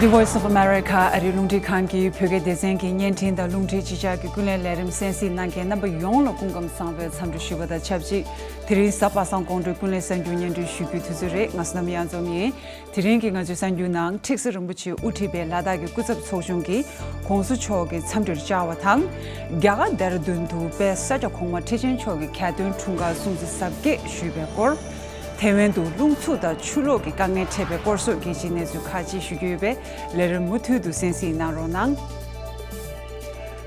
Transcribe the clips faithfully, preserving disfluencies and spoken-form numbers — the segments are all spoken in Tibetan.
The Voice of America ཨ་རིའི་རླུང་འཕྲིན་ཁང་གི་བོད་སྐད་སྡེ་ཚན་གྱི་བརྙན་འཕྲིན་དང་རླུང་འཕྲིན་གཅིག་ཆར་གྱི་ཀུན་གླེང་ལས་རིམ་གསན་གཟིགས་གནང་མཁན་རྣམ་པ་ཡོངས་ལ་སྐུ་ཁམས་བཟང་པོའི་འཚམས་འདྲི་ཞུས་པ་དང་ཆབས་ཅིག་དེ་རིང་གཟའ་པ་སངས་དགོང་དྲོའི་ཀུན་གླེང་གསར་འགྱུར་སྙན་སྒྲོན་ཞུ་རྒྱུའི་དུས་ཚོད་རེད། ང་བསོད་ནམས་གཡང་འཛོམས་ཡིན། དེ་རིང་གི་ང་ཚོའི་གསར་འགྱུར་ནང་ཁྲིག་སེ་རིན་པོ་ཆེས་དབུ་ཁྲིད་པའི་ལ་དྭགས་ཀྱི་སྐུ་ཚབ་ཚོགས་ཆུང་གིས་༸གོང་ས་མཆོག་གི་འཚམས་འདྲིར་བཅར་བ་དང་། རྒྱ་གར་ལྡེ་ར་ལྡུན་དུ་དཔལ་ས་སྐྱ་གོང་མ་ཁྲི་ཆེན་མཆོག་གི་གྱ་སྟོན་འཁྲུངས་སྐར་སྲུང་བརྩི་གཟབ་རྒྱས་ཞུས་པའི་སྐོར། ཐེ་ཝན་དུ་རླུང་འཚུབ་དང་ཆུ་ལོག་གི་དཀའ་ངལ་འཕྲད་པའི་སྐོར་སོགས་རྒྱལ་སྤྱིའི་གནས་ཚུལ་ཁག་ཅིག་ཞུ་རྒྱུ་ཡོད་པས་ལས་རིམ་མུ་མཐུད་དུ་གསན་གཟིགས་གནང་རོགས་གནང་།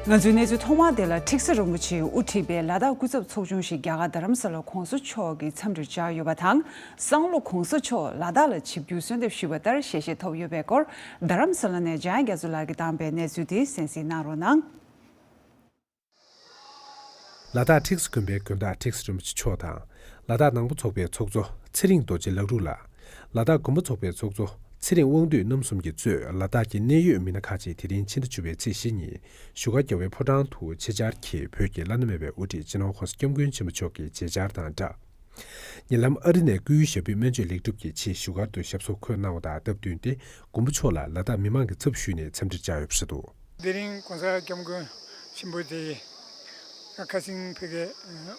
ང་ཚོའི་གནས་ཚུལ་ཐོག་མ་དེ་ལ་ཁྲིག་སེ་རིན་པོ་ཆེས་དབུ་ཁྲིད་པའི་ལ་དྭགས་སྐུ་ཚབ་ཚོགས་ཆུང་ཞིག་རྒྱ་གར་རྡ་རམ་ས་ལ་༸གོང་ས་མཆོག་གི་འཚམས་འདྲིར་བཅར་ཡོད་པ་དང་། སང་ལོ་༸གོང་ས་མཆོག་ལ་དྭགས་ལ་ཆིབས་བསྒྱུར་གསོལ་འདེབས་ཞུས་པ་ལྟར་ཞལ་བཞེས་ཐོབ་ཡོད་པའི་སྐོར་རྡ་རམ་ས་ལ་ནས་འཇམ་དབྱངས་རྒྱ་མཚོ་ལགས་ཀྱིས་བཏང་པའི་གནས་ཚུལ་དེ་གསན་གཟིགས་གནང་རོགས་གནང་། ལ་དྭགས་ཁྲིག་སེ་དགོན་པའི་དགོན་བདག་ཁྲིག་སེ་རིན་པོ་ཆེ་མཆོག་དང་། ལ་དྭགས་ནང་པ་ཚོགས་པའི་ཚོགས་གཙོ་ཚེ་རིང་རྡོ་རྗེ་ལག་དྲུག་ལགས། ལ་དྭགས་དགོན་པ་ཚོགས་པའི་ཚོགས་གཙོ་ཚེ་རིང་དབང་འདུས་རྣམ་གསུམ་གྱིས་གཙོས་ལ་དྭགས་ཀྱི་གནད་ཡོད་མི་སྣ་ཁག་ཅིག་དེ་རིང་ཕྱི་ཟླ་བཅུ་པའི་ཚེས་བཞི་ཉིན་བཞུགས་སྒར་རྒྱལ་བའི་ཕོ་བྲང་དུ་ཆེད་བཅར་གྱིས་བོད་ཀྱི་བླ་ན་མེད་པའི་དབུ་ཁྲིད་སྤྱི་ནོར་༸གོང་ས་༸སྐྱབས་མགོན་ཆེན་པོ་མཆོག་གི་མཇལ་བཅར་དང་སྦྲགས། ཉེ་ལམ་ཨ་རི་ནས་སྐུའི་ཞབས་པུས་སྨན་བཅོས་ལེགས་གྲུབ་ཀྱི་ཆེད་བཞུགས་སྒར་དུ་ཞབས་སོར་འཁོད་གནང་བ་དང་སྟབས་བསྟུན་ཏེ་མགོན་པོ་མཆོག་ལ་ལ་དྭགས་མི་མང་གི་ཚབ་ཞུས་ནས་འཚམས་འདྲིར་བཅར་ཡོད་པ་རེད་འདུག་དེ་རིང་༸གོང་ས་༸སྐྱབས་མགོན་ཆེན་པོ་དེ་ཁ་སང་ཕ་གི་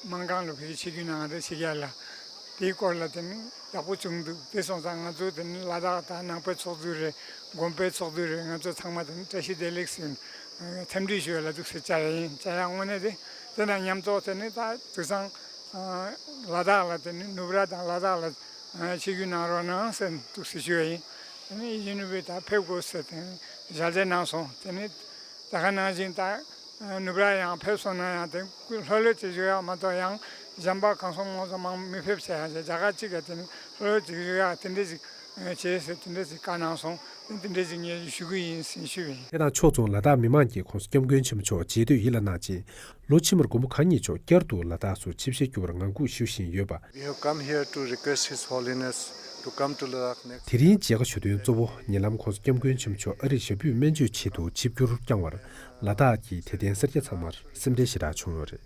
སྨན་ཁང་ལ་ཕ་གི་ཆིབས་བསྒྱུར་གནང་བ་དང་ཆིབས་རྒྱག་ལ་དེའི་སྐོར་ལ་དེ་ནི་ཡག་པོ་བྱུང་འདུག་དེ་སོང་ཙང་ང་ཚོ་དེ་ནི་ལ་དྭགས་དང་ནང་པའི་ཚོགས་འདུ་རེད། དགོན་པའི་ཚོགས་འདུ་རེད། ང་ཚོ་ཚང་མ་དེ་ནི་བཀྲ་ཤིས་བདེ་ལེགས་ཟེར་འཚམས་འདྲི་ཞུ་ཡ་ལ་འདུག་སེ་བཅར་ཡ་ཡིན། བཅར་ཡ་དངོས་གནས་དེ་དེ་དང་མཉམ་འཛོམས་དེ་ནི་ད་དུས་སང་ལ་དྭགས་ལ་དེ་ནི་ནུབ་ར་དང་ལ་དྭགས་ལ་ཆིབས་བསྒྱུར་གནང་རོགས་གནང་ཟེར་འདུག་སེ་ཞུ་ཡ་ཡིན། དེ་ནི་ཡིན་ནུས་པའི་ད་ཕེབས་དགོས་ཟེར་དེ་ནི་ཞལ་མཇལ་གནང་སོང་། དེ་ནི་ད་ག་ནང་བཞིན་ད་ནུབ་ར་ཡང་ཕེབས་སོང་ན་ཡང་དེ་ལྷོད་ལྷོད་ཅིག་བཞུགས་ཡག་མ་གཏོགས་ཡང་གཞན་པ་གང་སོང་མང་སོང་མང་མི་ཕེབས་བྱས་ཡང་བྱས་རྒྱ་གར་གཅིག་ག་དེ་ནི་ལྷོད་ལྷོད་ཅིག་བཞུགས་ཡག་དེ་འདྲ་ཞིག་བྱས་ཟེར་དེ་འདྲ་ཞིག་བཀའ་གནང་སོང་། དེ་འདྲ་ཞིག་ངས་ཞུ་གི་ཡིན་ཟེར་ཞུས་པ་ཡིན། དེ་དང་ཕྱོགས་མཚུངས་ལ་དྭགས་མི་མང་གིས་༸གོང་ས་༸སྐྱབས་མགོན་ཆེན་པོ་མཆོག་མཇལ་འདོད་ཡིད་ལ་གནང་ཆེད། ལོ་ཕྱི་མར་མགོན་པོ་གང་ཉིད་མཆོག་བསྐྱར་དུ་ལ་དྭགས་སུ་ཆིབས་ཞལ་བསྒྱུར་བར་ངང་སྒུག་ཞུ་བཞིན་ཡོད་པ། We have come here to request His Holiness to come to Ladakh next. དེ་རིང་མཇལ་ཁ་ཞུ་དོན་གཙོ་བོ་ཉེ་ལམ་༸གོང་ས་༸སྐྱབས་མགོན་ཆེན་པོ་མཆོག་ཨ་རིར་ཞབས་པུས་སྨན་བཅོས་ཆེད་དུ་ཆིབས་བསྒྱུར་བསྐྱངས་བར་ལ་དྭགས་ཀྱི་དད་ལྡན་སེར་སྐྱ་ཚང་མར་སེམས་ཁྲལ་ཞེ་དྲག་བྱུང་ཡོད་རེད།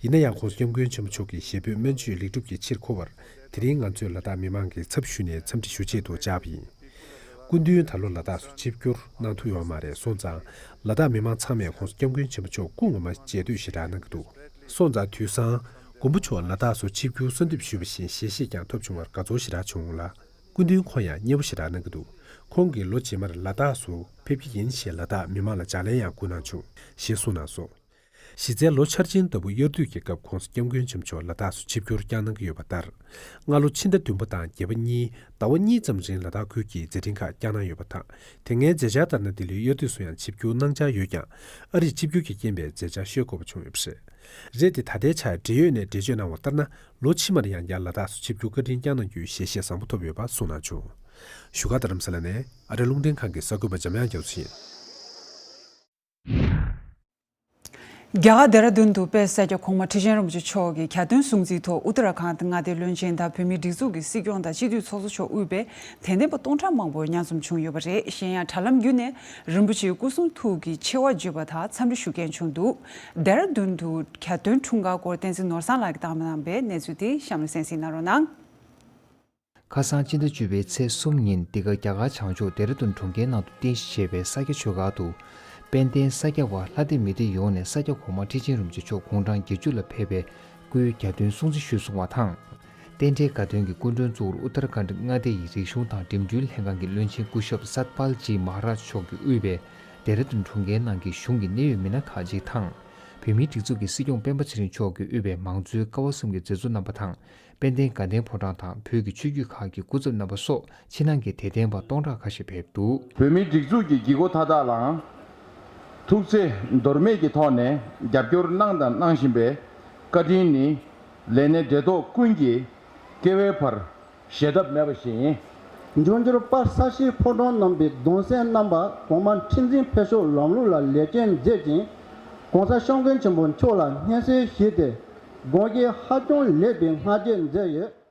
ཡིན་ན་ཡང་༸གོང་ས་༸སྐྱབས་མགོན་ཆེན་པོ་མཆོག་གི་ཞབས་པུས་སྨན་བཅོས་ལེགས་གྲུབ་ཀྱི་ཕྱིར་འཁོར་བར་དེ་རིང་ང་ཚོས་ལ་དྭགས་མི་མང་གི་ཚབ་ཞུས་ནས་འཚམས་འདྲི་ཞུ་ཆེད་དུ་བཅར་བ་ཡིན། སྐུ་མདུན་ད་ལོ་ལ་དྭགས་སུ་ཆིབས་བསྒྱུར་གནང་ཐུབ་ཡོད་མ་རེད་སོང་ཙང་། ལ་དྭགས་མི་མང་ཚང་མས་༸གོང་ས་༸སྐྱབས་མགོན་ཆེན་པོ་མཆོག་སྐུ་ངོ་མ་མཇལ་འདོད་ཞེ་དྲག་གནང་གི་འདུག་སོང་ཙང་དུས་སང་མགོན་པོ་མཆོག་ལ་དྭགས་སུ་ཆིབས་བསྒྱུར་གསོལ་འདེབས་ཞུས་པ་བཞིན་ཞལ་བཞེས་ཀྱང་ཐོབ་བྱུང་བར་དགའ་ཚོར་ཞེ་དྲག་བྱུང་ལ། སྐུ་མདུན་ཁོང་ཡང་མཉེས་པོ་ཞེ་དྲག་གནང་གི་འདུག་ཁོང་གིས་ལོ་རྗེས་མར་ལ་དྭགས་སུ་ཕེབས་ཀྱི་ཡིན་ཞེས་ལ་དྭགས་མི་མང་ལ་ལྗགས་ལན་ཡང་བསྐུར་གནང་བྱུང་ཞེས་གསུངས་གནང་སོང་། གཞི་རྩའི་ལོ་འཆར་ཅན་ལྟ་བུ་དབྱར་དུས་ཀྱི་སྐབས་༸གོང་ས་༸སྐྱབས་མགོན་ཆེན་པོ་མཆོག་ལ་དྭགས་སུ་ཆིབས་བསྒྱུར་བསྐྱངས་གནང་གི་ཡོད་པ་ལྟར། སྔ་ལོ་ཕྱི་ཟླ་བདུན་པ་དང་བརྒྱད་པ་གཉིས་ཟླ་བ་གཉིས་ཙམ་རིང་ལ་དྭགས་ཁུལ་གྱི་མཛད་འཕྲིན་ཁག་བསྐྱངས་གནང་ཡོད་པ་དང་། དེ་སྔའི་མཛད་འཆར་ལྟར་ན་འདི་ལོའི་དབྱར་དུས་སུ་ཡང་ཆིབས་བསྒྱུར་གནང་འཆར་ཡོད་ཀྱང་། ཨ་རིར་ཆིབས་བསྒྱུར་གྱི་རྐྱེན་པས་མཛད་འཆར་ཤོལ་དགོས་པ་བྱུང་ཡོད་པ་རེད། རེད་དེ་ད་ལྟའི་ཆར་འབྲེལ་ཡོད་ནས་འགྲེལ་བརྗོད་གནང་བ་ལྟར་ན། ལོ་ཕྱི་མར་ཡང་བསྐྱར་ལ་དྭགས་སུ་ཆིབས་བསྒྱུར་བཀའ་དྲིན་བསྐྱངས་གནང་རྒྱུའི་ཞལ་བཞེས་བཟང་པོ་ཐོབ་ཡོད་པ་གསུངས་གནང་བྱུང་། བཞུགས་སྒར་རྡ་རམ་ས་ལ་ནས་ཨ་རིའི་རླུང་འཕྲིན་ཁང་གི་གསར་འགོད་པ་འཇམ་དབྱངས་རྒྱ་མཚོ་ཡིན། རྒྱ་གར་ལྡེ་ར་ལྡུན་དུ་དཔལ་ས་སྐྱ་གོང་མ་ཁྲི་ཆེན་རིན་པོ་ཆེ་མཆོག་གི་གྱ་སྟོན་སྲུང་བརྩིའི་ཐོག་ཨུ་ཏ་ར་ཁཱན་མངའ་སྡེའི་བློན་ཆེན་དང་བོད་མིའི་སྒྲིག་འཛུགས་ཀྱི་སྲིད་སྐྱོང་དང་སྤྱི་འཐུས་ཚོགས་གཙོ་མཆོག་དབུས་པའི་དད་ལྡན་པ་སྟོང་ཕྲག་མང་པོ་མཉམ་འཛོམས་བྱུང་ཡོད་པ་རེད། གཞན་ཡང་དྲ་ལམ་བརྒྱུད་ནས་རིན་པོ་ཆེའི་སྐུ་གསུང་ཐུགས་ཀྱི་ཆེ་བ་བརྗོད་པ་དང་འཚམས་འདྲི་ཞུ་མཁན་བྱུང་འདུག་ལྡེ་ར་ལྡུན་དུ་གྱ་སྟོན་འཁྲུངས་སྐར་སྐོར་བསྟན་འཛིན་ནོར་བཟང་ལགས་ཀྱིས་བཏང་གནང་བའི་གནས་ཚུལ་དེ་གཤམ་ལ་གསན་གཟིགས་གནང་རོགས་གནང་། ཁ་སང་སྤྱི་ཟླ་བཅུ་པའི་ཚེས་གསུམ་ཉིན་འདི་ག་རྒྱ་གར་བྱང་ཕྱོགས་ལྡེ་ར་ལྡུན་གྲོང་ཁྱེར་ནང་དུ་རྟེན་གཞི་བྱས་པའི་ས་སྐྱ་ཆོས་སྒར་དུ། དཔལ་ལྡན་ས་སྐྱ་པ་ལྷ་སྡེ་མི་སྡེ་ཡོངས་ནས་ས་སྐྱ་གོང་མ་ཁྲི་ཆེན་རིན་པོ་ཆེ་མཆོག་དགུང་གྲངས་བརྒྱད་ཅུ་ལ་ཕེབས་པའི་སྐུའི་གྱ་སྟོན་སྲུང་བརྩི་ཞུས་སོང་བ་དང་། རྟེན་འབྲེལ་དགའ་སྟོན་གྱི་སྐུ་མགྲོན་གཙོ་བོར་ཨུ་ཏར་ཁཱན་མངའ་སྡེ་ཡི་རིག་གཞུང་དང་འགྲིམ་འགྲུལ་ལྷན་ཁང་གི་བློན་ཆེན་སྐུ་ཞབས་སད་པཱལ་ཇི་མ་ཧ་རཱཇ་མཆོག་གིས་དབུས་པའི་ལྡེ་ར་ལྡུན་གྲོང་ཁྱེར་ནང་གི་གཞུང་གི་གནད་ཡོད་མི་སྣ་ཁག་ཅིག་དང་། བོད་མིའི་སྒྲིག་འཛུགས་ཀྱི་སྲིད་སྐྱོང་སྤེན་པ་ཚེ་རིང་མཆོག་གིས་དབུས་པའི་མང་གཙོའི་ཀ་བ་གསུམ་གྱི་མཛད་གཙོ་རྣམ་པ་དང་། དཔལ་ལྡན་དགའ་ལྡན་ཕོ་བྲང་དང་བོད་ཀྱི་ཆོས་བརྒྱུད་ཁག་གི་སྐུ་ཚབ་རྣམ་པ་སོགས་ཕྱི་ནང་གི་དད་ལྡན་པ་སྟོང་ཕྲག་ཁ་ཤས་ཕེབས་འདུག་བོད་མིའི་སྒྲིག་འཛུགས་ཀྱི་བགྱིད་སྒོ་མཐའ་དག་ལའང་ཐུགས་ཚེ་འདོར་མེད་ཀྱི་ཐོག་ནས་རྒྱབ་སྐྱོར་གནང་དང་གནང་བཞིན་པའི་བཀའ་དྲིན་ནི་ལས་སྣེ་འབྲེལ་ཐོགས་ཀུན་གྱིས་སྐྱེ་བའི་བར་བཞེས་ཐབས་མེད་པ་ཞིག་ཡིན། འབྱུང་འགྱུར་པ་ས་གཞིའི་ཕོ་བྲང་རྣམ་པའི་གདུང་སྲས་རྣམ་པ་གོང་མ་ཁྲི་འཛིན་ཕེབས་ཤོག་ལམ་ལུགས་ལ་ལེགས་སྐྱོན་མཛད་ཅིང་། ༸གོང་ས་༸སྐྱབས་མགོན་ཆེན་པོ་མཆོག་ལ་སྙན་སེང་ཞུས་ཏེ། དགོངས་བཞེས་ཧ་ཅང་ལེགས་པའི་སྔ་རྗེས་མཛད་ཡོད།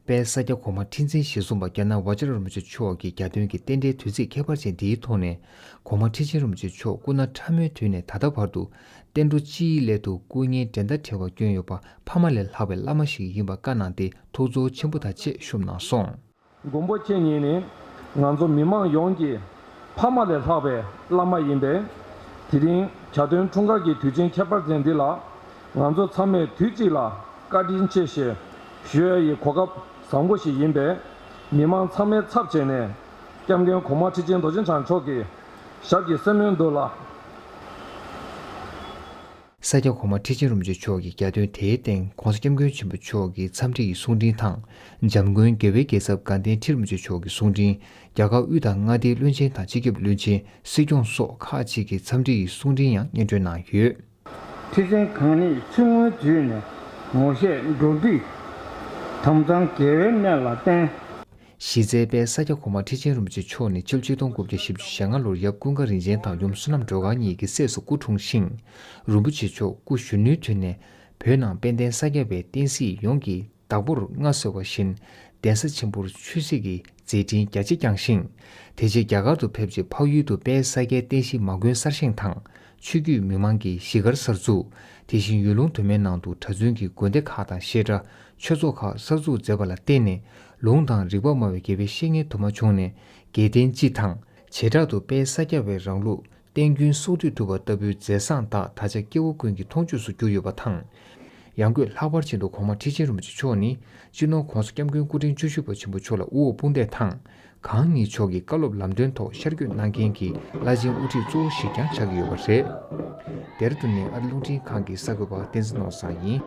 དཔལ་ས་སྐྱ་གོང་མ་ཁྲི་འཛིན་ཞེ་གསུམ་པ་རྒྱ་ནག་ཝ་ཅ་ར་རིན་པོ་ཆེ་མཆོག་གི་གྱ་སྟོན་གྱི་རྟེན་འབྲེལ་དུས་ཚིགས་ཁྱད་པར་ཅན་འདིའི་ཐོག་ནས། གོང་མ་ཁྲི་ཆེན་རིན་པོ་ཆེ་མཆོག་སྐུ་ན་ཕྲ་མོའི་དུས་ནས་ད་ལྟ་བར་དུ། བསྟན་འགྲོ་སྤྱིའི་སླད་དུ་སྐུ་ངལ་འགྲན་ཟླ་བྲལ་བ་བསྐྱོན་ཡོད་པ་ཕ་མ་ལས་ལྷག་པའི་བླ་མ་ཞིག་ཡིན་པ་བཀའ་གནང་སྟེ་ཐུགས་ཚོར་ཆེན་པོ་དང་བཅས་ཞུས་གནང་སོང་། མགོན་པོ་ཁྱེད་ཉིད་ནི་ང་ཚོ་མི་མང་ཡོངས་ཀྱི་ ཕ་མ་ལས་ལྷག་པའི་བླ་མ་ཡིན་པས། དེ་རིང་གྱ་སྟོན་འཁྲུངས་སྐར་གྱི་དུས་ཆེན་ཁྱད་པར་ཅན་འདི་ལ། ང་ཚོ་ཚང་མས་དུས་གཅིག་ལ་བཀའ་དྲིན་ཆེ་ཞེས་ཞུ་ཡ་ཡི་གོ་སྐབས་བཟང་པོ་ཞིག་ཡིན་པས། མི་མང་ཚང་མའི་ཚབ་བྱས་ནས། སྐྱབས་མགོན་གོང་མ་ཁྲི་ཆེན་རྡོ་རྗེ་འཆང་མཆོག་གི་ཞབས་ཀྱི་སེན་མོའི་མདོ་ལ། ས་སྐྱ་གོང་མ་ཁྲི་ཆེན་རིན་པོ་ཆེ་མཆོག་གི་གྱ་སྟོན་དེའི་སྟེང་གོང་ས་སྐྱབས་མགོན་ཆེན་པོ་མཆོག་གི་འཚམས་འདྲི་ཡི་གསུང་འཕྲིན་དང་། འཇམ་མགོན་རྒྱལ་བའི་རྒྱལ་ཚབ་དགའ་ལྡན་ཁྲི་རིན་པོ་ཆེ་མཆོག་གི་གསུང་འཕྲིན། རྒྱ་གར་དབུས་དང་མངའ་སྡེའི་བློན་ཆེན་དང་སྤྱི་ཁྱབ་བློན་ཆེན། སྲིད་སྐྱོང་སོགས་ཁག་ཅིག་གི་འཚམས་འདྲི་ཡི་གསུང་འཕྲིན་ཡང་སྙན་སྒྲོན་གནང་ཡོད། ཁྲི་ཆེན་གང་ཉིད་ཕྱི་དངུལ་བརྒྱུད་ནས་ངོ་ཤེས་འགྲོ་འགྲུལ་དམ་གཙང་དགེ་བའི་གནས་ལ་བརྟེན། གཞི་རྩའི་དཔལ་ས་སྐྱ་གོང་མ་ཁྲི་ཆེན་རིན་པོ་ཆེ་མཆོག་ནི་ཕྱི་ལོ་ཆིག་སྟོང་དགུ་བརྒྱ་བཞི་བཅུ་ཞེ་ལྔ་ལོར་ཡབ་ཀུན་དགའ་རིན་ཆེན་དང་ཡུམ་བསོད་ནམས་སྒྲོལ་དཀར་གཉིས་ཀྱི་སྲས་སུ་སྐུ་འཁྲུངས་ཤིང་། རིན་པོ་ཆེ་མཆོག་སྐུ་གཞོན་ནུའི་དུས་ནས་བོད་ནང་དཔལ་ལྡན་ས་སྐྱ་པའི་བསྟན་སྲིད་ཡོངས་ཀྱི་བདག་པོར་མངའ་གསོལ་བ་བཞིན། གདན་ས་ཆེན་པོར་ཆོས་སྲིད་ཀྱི་མཛད་འཕྲིན་རྒྱ་ཆེ་བསྐྱངས་ཤིང་། དེ་རྗེས་རྒྱ་གར་དུ་ཕེབས་རྗེས་འཕགས་ཡུལ་དུ་དཔལ་ས་སྐྱའི་བསྟན་བཤིག་མ་དགོན་གསར་བཞེངས་དང་། ཆོས་བརྒྱུད་མི་མང་གི་གཞིས་སྒར་གསར་འཛུགས། དེ་བཞིན་ཡུལ་ལུང་དུ་མའི་ནང་དུ་གྲྭ་བཙུན་གྱི་དགོན་སྡེ་ཁག་དང་བཤད་གྲྭ། ཆོས་ཚོགས་ཁག་གསར་འཛུགས་མཛད་པ་ལ་བརྟེན་ནས། ལུང་དང་རིག་པ་སྨྲ་བའི་དགེ་བའི་བཤེས་གཉེན་དུ་མ་བྱུང་ནས། དགེ་ལྡན་སྤྱི་དང་། བྱེ་བྲག་ཏུ་དཔལ་ས་སྐྱ་པའི་རང་ལུགས་བསྟན་རྒྱུན་སྲུང་མཐུད་ཐུབ་པ་ལྟ་བུའི་མཛད་བཟང་དག་ད་ཆ་སྐྱེ་བོ་ཀུན་གྱི་མཐོང་ཆོས་སུ་གྱུར་ཡོད་པ་དང་། ཡང་སྒོས་ལྷག་པར་ཕྱིན་དུ་གོང་མ་ཁྲི་ཆེན་རིན་པོ་ཆེ་མཆོག་ནི། སྤྱི་ནོར་༧གོང་ས་༧སྐྱབས་མགོན་སྐུ་ཕྲེང་བཅུ་བཞི་པ་ཆེན་པོ་མཆོག་ལ་དབུ་འོག་དཔུང་འདེགས་དང་། གང་ཉིད་མཆོག་གི་བཀའ་སློབ་ལམ་སྟོན་ཐོག་ཤར་བསྐྱོད་གནང་མཁན་གྱི་བླ་ཆེན་དབུ་ཁྲིད་གཙོ་བོ་ཞིག་ཀྱང་ཆགས་ཀྱི་ཡོད་པ་རེད། ལྡེ་ར་ལྡུན་ནས་ཨ་རི་རླུང་འཕྲིན་ཁང་གི་གསར་འགོད་པ་བསྟན་འཛིན་ནོར་བཟང་ཡིན།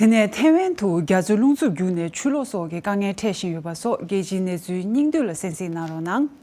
དེ་ནས་ཐའེ་ཝན་དུ་རྒྱ་མཚོའི་རླུང་འཚུབ་རྒྱུག་ནས་ཆུ་ལོག་སོགས་ཀྱི་དཀའ་ངལ་འཕྲད་བཞིན་ཡོད་པ་སོགས་རྒྱལ་སྤྱིའི་གནས་ཚུལ་སྙིང་བསྡུས་ལ་གསན་གཟིགས་གནང་རོགས་གནང་།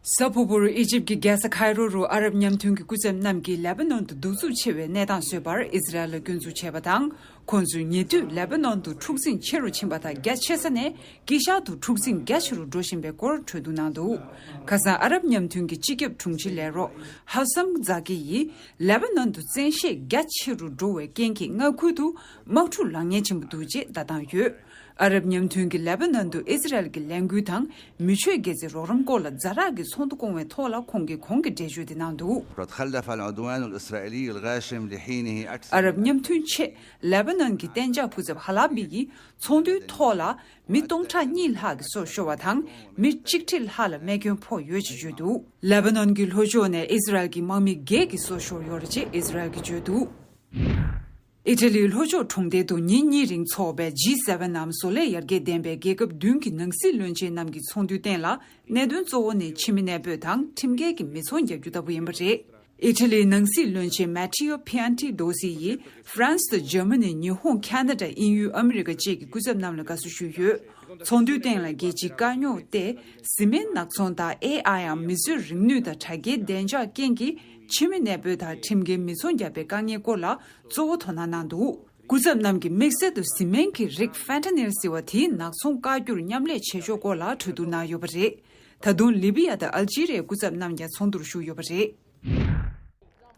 གཟའ་ཕུར་བུར་ཨི་ཇིབ་ཀྱི་རྒྱལ་ས་ཁའི་རོ་རུ་ཨ་རབ་མཉམ་མཐུན་གྱི་སྐུ་ཚབ་རྣམས་ཀྱིས་ལེ་པ་ནོན་དུ་གདུག་རྩུབ་ཆེ་བའི་གནས་སྟངས་བཟོས་པར་ཨི་ཟི་རལ་ལ་སྐྱོན་འཛུགས་བྱས་པ་དང་། ཁོང་ཚོས་ཉེ་དུས་ལེ་པ་ནོན་དུ་འཁྲུག་ཟིང་ཆེ་རུ་ཕྱིན་པ་དང་། རྒྱ་ཆེ་ས་ནས་དཀྱིལ་ཤར་དུ་འཁྲུག་ཟིང་རྒྱ་ཆེ་རུ་འགྲོ་བཞིན་པའི་སྐོར་གྲོས་བསྡུར་གནང་འདུག་ཁ་སང་ཨ་རབ་མཉམ་མཐུན་གྱི་སྤྱི་ཁྱབ་དྲུང་ཆེ་ལས་རོགས་ཧ་སམ་ཛ་ཀི་ཡིས། ལེ་པ་ནོན་དུ་བཙན་ཤེད་རྒྱ་ཆེ་རུ་འགྲོ་བའི་རྐྱེན་གྱིས་མངའ་ཁུལ་དུ་དམག་འཁྲུག་ལངས་ཉེན་ཆེན་པོ་འདུག་ཅེས་བརྡ་བཏང་ཡོད། ཨ་རབ་མཉམ་མཐུན་གྱིས་ལེ་པ་ནོན་དུ་ཨི་ཟི་རལ་གྱི་ལས་འགུལ་དང་མི་ཆོས་དགེ་རྩའི་རོགས་རམ་སྐོར་ལ་ཛ་དྲག་གི་ཚོགས་འདུ་བསྐོང་བའི་ཐོག་ལ་ཁོང་གིས་གོང་གི་འགྲེལ་བརྗོད་འདི་གནང་འདུག །ཨ་རབ་མཉམ་མཐུན་ཆེད་ལེ་པ་ནོན་གྱི་གཏན་འཇགས་སྐུ་ཚབ་ཧ་ལ་པི་ཡིས་ཚོགས་འདུའི་ཐོག་ལ་མི་སྟོང་ཕྲག་གཉིས་ལྷག་གི་སྲོག་ཤོར་བ་དང་མི་གཅིག་ཁྲི་ལྷག་ལ་རྨས་སྐྱོན་ཕོག་ཡོད་ཅེས་བརྗོད་འདུག །ལེ་པ་ནོན་གྱི་ལྷོ་ཕྱོགས་ནས་ཨི་ཟི་རལ་གྱི་དམག་མི་བརྒྱད་ཀྱི་སྲོག་ཤོར་ཡོད་རེད་ཅེས་ཨི་ཟི་རལ་གྱིས་བརྗོད་འདུག །ཨི་ཊ་ལིའི་ལྷོ་ཕྱོགས་གྲོང་རྡལ་དུ་ཉིན་གཉིས་རིང་འཚོགས་པའི་ཇི་སེ་ཝེན་ནམ་བཟོ་ལས་ཡར་རྒྱས་ལྡན་པའི་རྒྱལ་ཁབ་བདུན་གྱི་ནང་སྲིད་བློན་ཆེན་རྣམས་ཀྱི་ཚོགས་འདུའི་སྟེང་ལ་གནད་དོན་གཙོ་བོ་ནི་ཕྱི་མི་གནས་སྤོས་དང་ཁྲིམས་འགལ་གྱི་མི་ཚོང་རྒྱག་རྒྱུ་ལྟ་བུ་ཡིན་པ་རེད། ཨི་ཊ་ལིའི་ནང་སྲིད་བློན་ཆེན་མེ་ཊི་ཡོ་ཕི་ཨན་ཊི་དོ་སི་ཡིས་ཧྥ་རན་སི་དང་འཇར་མ་ནི། ཉི་ཧོང་། ཁ་ན་ཌ། དབྱིན་ཡུལ། ཨ་མི་རི་ཀ་བཅས་ཀྱི་སྐུ་ཚབ་རྣམས་ལ་དགའ་བསུ་ཞུས་ཡོད། ཚོགས་འདུའི་སྟེང་ལ་རྒྱལ་སྤྱིའི་དཀའ་རྙོག་སྟེ། བཟི་སྨན་ནག་ཚོང་དང་ཨེ་ཨའི་འམ་མི་བཟོས་རིག་ནུས་དང་དྲ་རྒྱའི་བདེ་འཇགས་རྐྱེན་གྱིས་ཕྱི་མི་གནས་སྤོས་དང་ཁྲིམས་འགལ་མི་ཚོང་བརྒྱབ་པའི་དཀའ་ངལ་སྐོར་ལ་གཙོ་བོ་དོ་སྣང་གནང་འདུག །སྐུ་ཚབ་རྣམས་ཀྱིས་དམིགས་བསལ་དུ་བཟི་སྨན་གྱི་རིགས་ཕེན་ཊ་ནིལ་ཟེར་བ་དེའི་ནག་ཚོང་བཀག་རྒྱུར་མཉམ་ལས་བྱེད་ཕྱོགས་སྐོར་ལ་གྲོས་བསྡུར་གནང་ཡོད་པ་རེད། ད་དུང་ལི་བི་ཡ་དང་ཨལ་ཇི་རི་ཡའི་སྐུ་ཚབ་རྣམས་ཀྱང་ཚོགས་འདུར་ཞུགས་ཡོད་པ་རེད།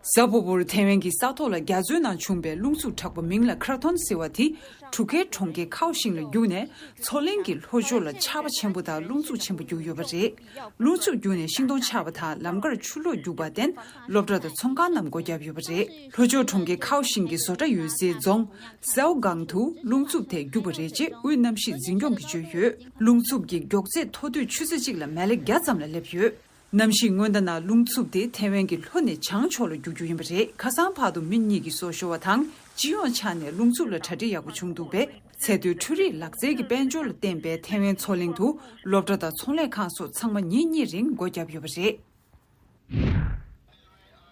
གཟའ་ཕུར་བུར་ཐའེ་ཝན་གྱི་ས་ཐོག་ལ་རྒྱ་མཚོའི་ནང་བྱུང་བའི་རླུང་འཚུབ་དྲག་པོ་མིང་ལ་ཁ་ཐོན་ཟེར་བ་དེ་གྲུ་ཁའི་གྲོང་ཁྱེར་ཁའོ་ཤིང་ལ་རྒྱུག་ནས་མཚོ་གླིང་གི་ལྷོ་ཕྱོགས་ལ་ཆར་པ་ཆེན་པོ་དང་རླུང་འཚུབ་ཆེན་པོ་རྒྱུགས་ཡོད་པ་རེད། རླུང་འཚུབ་རྒྱུགས་ནས་ཤིང་སྡོང་ཆག་པ་དང་ལམ་ཁར་ཆུ་ལོག་རྒྱུག་པར་བརྟེན་སློབ་གྲྭ་དང་ཚོང་ཁང་རྣམས་སྒོ་བརྒྱབ་ཡོད་པ་རེད། ལྷོ་ཕྱོགས་གྲོང་ཁྱེར་ཁའོ་ཤིང་གི་བཟོ་གྲྭ་ཡོད་སའི་རྫོང་སའོ་སྒང་དུ་རླུང་འཚུབ་དེ་རྒྱུག་པ་རེད་ཅེས་དབུས་གནམ་གཤིས་འཛིན་སྐྱོང་གིས་བརྗོད་ཡོད། རླུང་འཚུབ་ཀྱི་མགྱོགས་ཚད་མཐོ་དུས་ཆུ་ཚོད་གཅིག་ལ་མལ་ལེ་བརྒྱ་ཙམ་ལ་སླེབས་ཡོད། གནམ་གཤིས་སྔོན་བརྡ་ནང་རླུང་འཚུབ་དེ་ཐའེ་ཝན་གྱི་ལྷོ་ནས་བྱང་ཕྱོགས་ལ་རྒྱུག་རྒྱུ་ཡིན་པ་རེད། ཁ་སང་བར་དུ་མི་གཉིས་ཀྱི་སྲོག་ཤོར་བ་དང་སྤྱི་ཡོངས་ཆ་ནས་རླུང་འཚུབ་ལ་གྲ་སྒྲིག་ཡག་པོ་བྱུང་འདུག་པས། ཚད་མཐོའི་འཕྲུལ་རིག་ལག་རྩལ་གྱི་དཔལ་འབྱོར་ལ་བརྟེན་པའི་ཐའེ་ཝན་མཚོ་གླིང་དུ་སློབ་གྲྭ་དང་ཚོང་ལས་ཁང་སོགས་ཚང་མ་ཉིན་གཉིས་རིང་སྒོ་བརྒྱབ་ཡོད་པ་རེད།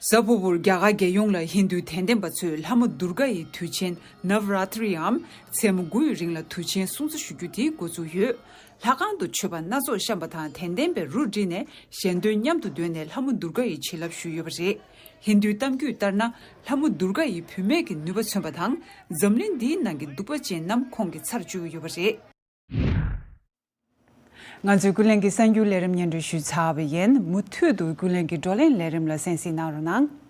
གཟའ་ཕུར་བུར་རྒྱ་གར་རྒྱལ་ཡོངས་ལ་ཧིན་རྡུའི་དད་ལྡན་པ་ཚོས་ལྷ་མོ་དུར་ག་ཡི་དུས་ཆེན་ནབ་ར་ཏྲིའམ་མཚན་མོ་དགུ་ཡི་རིང་ལ་དུས་ཆེན་སྲུང་བརྩི་ཞུ་རྒྱུ་དེ་འགོ་བཙུགས་ཡོད། ལྷ་ཁང་དུ་མཆོད་པ་སྣ་ཚོགས་བཤམས་པ་དང་དད་ལྡན་པས་རུ་བསྒྲིགས་ནས་ཞལ་འདོན་མཉམ་དུ་འདོན་ནས་ལྷ་མོ་དུར་ག་ཡི་བྱིན་རླབས་ཞུས་ཡོད་པ་རེད། ཧིན་རྡུའི་གཏམ་རྒྱུད་ལྟར་ན། ལྷ་མོ་དུར་ག་ཡིས་བུད་མེད་ཀྱི་ནུས་པ་མཚོན་པ་དང་། འཛམ་གླིང་འདིའི་ནང་གི་གདུག་པ་ཅན་རྣམས་ཁོང་གིས་ཚར་གཅོད་ཀྱི་ཡོད་པ་རེད། ང་ཚོས་ཀུན་གླེང་གི་གསར་འགྱུར་ལས་རིམ་སྙན་སྒྲོན་ཞུས་ཚར་བ་ཡིན། མུ་མཐུད་དུ་ཀུན་གླེང་གི་བགྲོ་གླེང་ལས་རིམ་ལ་གསན་གཟིགས་གནང་རོགས་གནང་།